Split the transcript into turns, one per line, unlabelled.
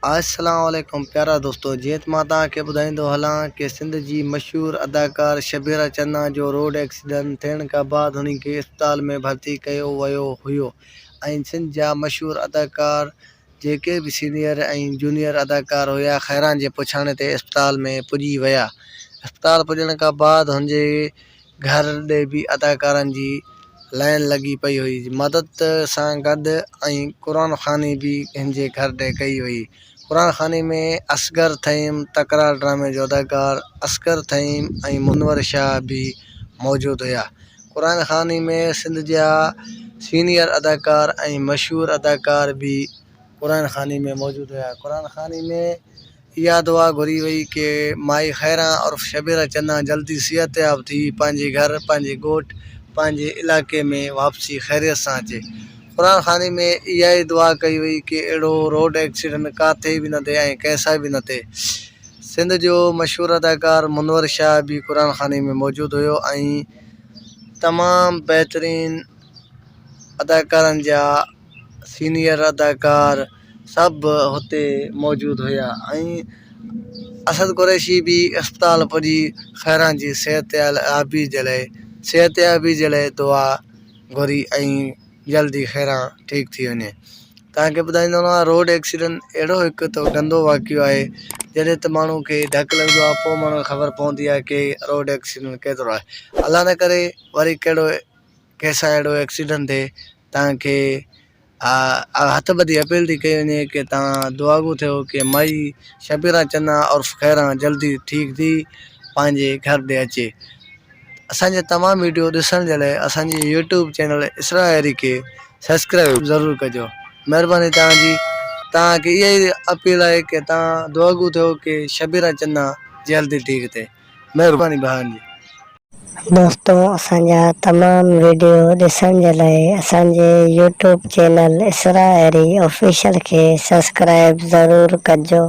السلام عليڪم پيارا دوستو جيئن ته مان توهان کي ٻڌائيندو هلان ڪي سنڌ جي مشهور اداڪار شبيره چنا جو روڊ ايڪسيڊنٽ ٿيڻ کان بعد هن کي اسپتال ۾ ڀرتي ڪيو ويو هيو ۽ سنڌ جا مشهور اداڪار جيڪي به سينيئر ۽ جونيئر اداڪار هيا خيران جي پڇاڻي تي اسپتال ۾ پڄي ويا اسپتال پڄڻ کان بعد هن جي گهر ڏي به اداڪارن جي لائين لڳي پئي هئي. مدد سان گڏ ۽ قرآن خواني به هن جي گهر ڏي ڪئي وئي. قرآن خواني ۾ اصغر ٿهيم، تڪرار ڊرامي جو اداڪار اصغر ٿهيم ۽ منور شاهه به موجود هيا. قرآن خواني ۾ سنڌ جا سينيئر اداڪار ۽ مشهور اداڪار به قرآن خواني ۾ موجود هيا. قرآن خواني ۾ اها دعا گهري وئي ڪي مائي خيران عرف شبيره چنا جلدي صحتياب ٿي پنهنجي گهر، پنهنجي ڳوٺ، پنهنجي علائقي ۾ واپسي خيريت سان اچي. قرآن خواني ۾ اها ئي دعا ڪئي وئي ڪي اهڙو روڊ ايڪسيڊنٽ ڪاٿي به نه ٿئي ۽ ڪنهن سان به نه ٿئي. سنڌ جو مشهور اداڪار منور شاهه به قرآن خواني ۾ موجود هيو ۽ تمام بهترين اداڪارن جا سينيئر اداڪار سڀ هتي موجود هيا ۽ اسد قريشي به اسپتال پڄي خيران جي صحتيابي جي لاء صحتيابي جي لاء دعا گهري ۽ جلدي خيران ٺيڪ ٿي وڃي توهان کي ٻڌائيندو هلان روڊ ايڪسيڊنٽ اهڙو هڪ ته گندو واقعو آهي جڏهن ته ماڻهو کي ڌڪ لڳندو آهي پوء ماڻهو کي خبر پوندي آهي ڪي روڊ ايڪسيڊنٽ ڪيترو آهي الله نه ڪري وري ڪهڙو ڪنهن سان اهڙو ايڪسيڊنٽ ٿئي توهان کي هٿ ٻڌي اپيل ٿي ڪئي وڃي ڪي توهان دعاگو ٿيو ڪي مائي شبيران چنا عرف خيران جلدي ٺيڪ ٿي پنهنجي گهر ڏي اچي اسان جا تمام ويڊيو ڏسڻ جي لاء اسان جي يوٽيوب چينل اسرا هيري کي سبسڪرائب ضرور ڪجو مهرباني توهان جي توهان کي اها ئي اپيل آهي ڪي توهان دعاگو ٿيو ڪي شبيران چنا جلدي ٺيڪ ٿئي مهرباني ڀائن جي.
دوستو اسان جا تمام ويڊيو ڏسڻ جي لاء اسان جي يوٽيوب چينل اسرا ايري آفيشل کي سبسڪرائب ضرور ڪجو.